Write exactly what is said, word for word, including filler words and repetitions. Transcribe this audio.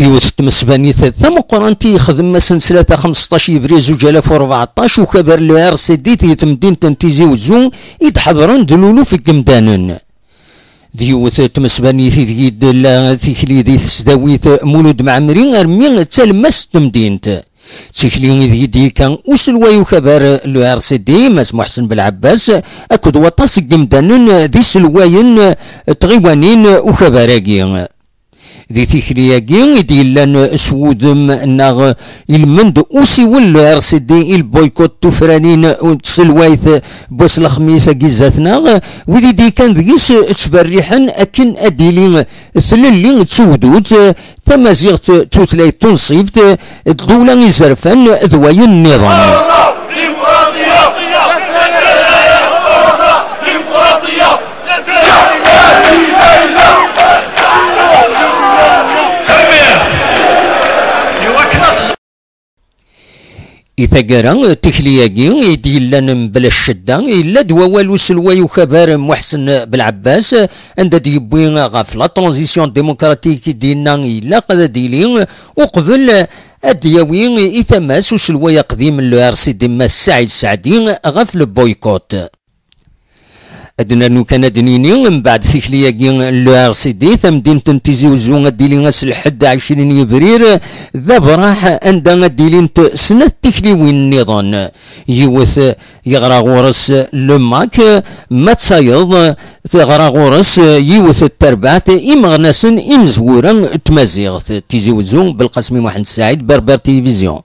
Yiwet n tmesbanit tameqqrant i yexdem ass n tlata xmesṭac yebrir zuǧ alaf u rbeɛṭac ukabar n le R C D di temdint n Tizi Uzzu i d-ḥeḍren d luluf n yemdanen. D yiwet n tmesbanit ideg i d-tella tikli di tesdawit Mulud Mɛemmri armi d talemmast n temdint. D tikli ideg i d-yekka uselway ukabar n le R C D, Mass Muḥsen Belɛebbas, akked waṭas n yemdanen d iselwayen n tɣiwanin ukabar-agi. Di tikli-agi i d-yellan s wudem neɣ ilmend usiwel R C D i lboykot tufranin n tselwayt n wass lexmis-agi zdat-neɣ, wid i d-yekkan deg-s ttberriḥen akken ad d-tili tlelli d tugdut, tamaziɣt d tutlayt tunṣibt, ddula izerfan d wayen nniḍen. I taggara, tikli-agi i d-yellan mebla ccedda, yella-d wawal uselway ukabar Muḥsen Belɛebbas, anda d-yewwi ɣef la transition démocratique i d-yenna ilaq ad d-yili uqbel ad d-yawi i tama-s uselway aqdim n le R C D Mass Saɛid Saɛdi ɣef le boycott. Ad nernu kan ad d-nini, mbeɛd tikli-agi n le R C D, tamdint n Tizi Uzzu ad d-tili ass n lḥedd ɛecrin yebrir d abraḥ, anda ad d-ilint snat tikliwin nniḍen. Yiwet yeɣra ɣur-s le mac, ma d tayeḍ teɣra ɣur-s yiwet n terbaɛt imeɣnasen imezwura n tmaziɣt. Tizi Uzzu, Belqasmi Muḥend Saɛid, Berber Télévision.